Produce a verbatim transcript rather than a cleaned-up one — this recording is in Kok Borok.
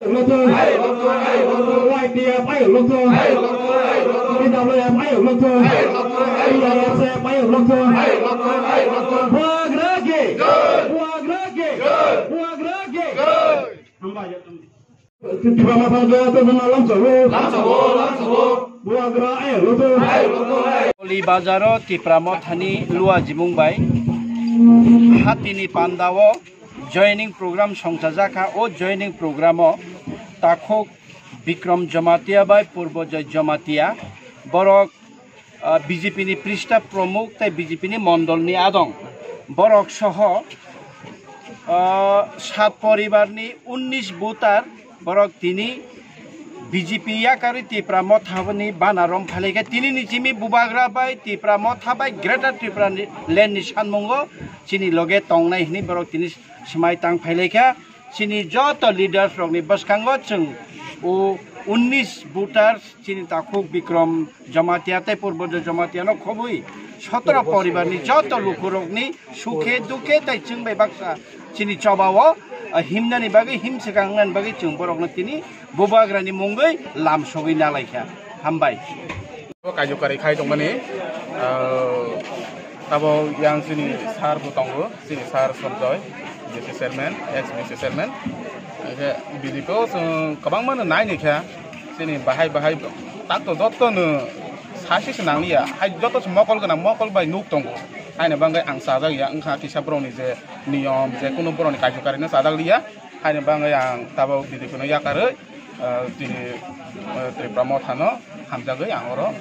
Lotto. Y T F ayo lotto. T W F ayo lotto. T I S F ayo lotto. Bubagra ki. Bubagra ki. Bubagra ki. Tipra Motha joto jona lamsao. Lamsao, lamsao. Bubagra ayo lotto. Ayo lotto. Koli bazaro Tipra Mothani lua jimung bai hatini pandao joining program songchajak kha. O joining programo takhuk Bikram Jamatia bai Purbojoy Jamatia, borok, ah, B J P ni Prista Pramukh tei B J P ni Mondol ni adong. Borok soho, ah, sat poribar ni unnish voter borok tini B J P yakarwi Tipra Motha ni bana rom phailaikha. Tini ni simi Bubagra bai Tipra Motha bai Greater Tipra ni land ni sanmungo chini loge tongnai hwnwi borok tini swmai tang phailaikha. Chini joto leaders rokni bwskango chwng o unnish voters chini takhuk Bikram Jamatia tei Purbojoy Jamatia no khobwi sotoro poribar ni joto lukurokni sukhe dukhe tei chwng bai baksa chini chobao, ah, himnani bagwi, him swkang wngnani bagwi chwng borokno tini Bubagrani mungwi lam sogwi nalaikha. Hambai. O kaijukari khai tongmani, ah, tabo yang chini sir bo tongo, chini sir Sanjoy, B C chairman, ex B C chairman. Hingke B J P o chwng kwbangma no nai ni kha, chini bahai bahai tak to joto no sasi se nang liya, hai joto se mokol gwnang, mokol bai nuk tongo. Haini bagwi ang chajak ya, wngkha kisa borok ni je niyom, je kunu borok ni kaijukari no chajak liya, haini bagwi ang tabo B J P no yakarwi, ah, chini, ah, Tipra Motha no hamjagwi ang oro.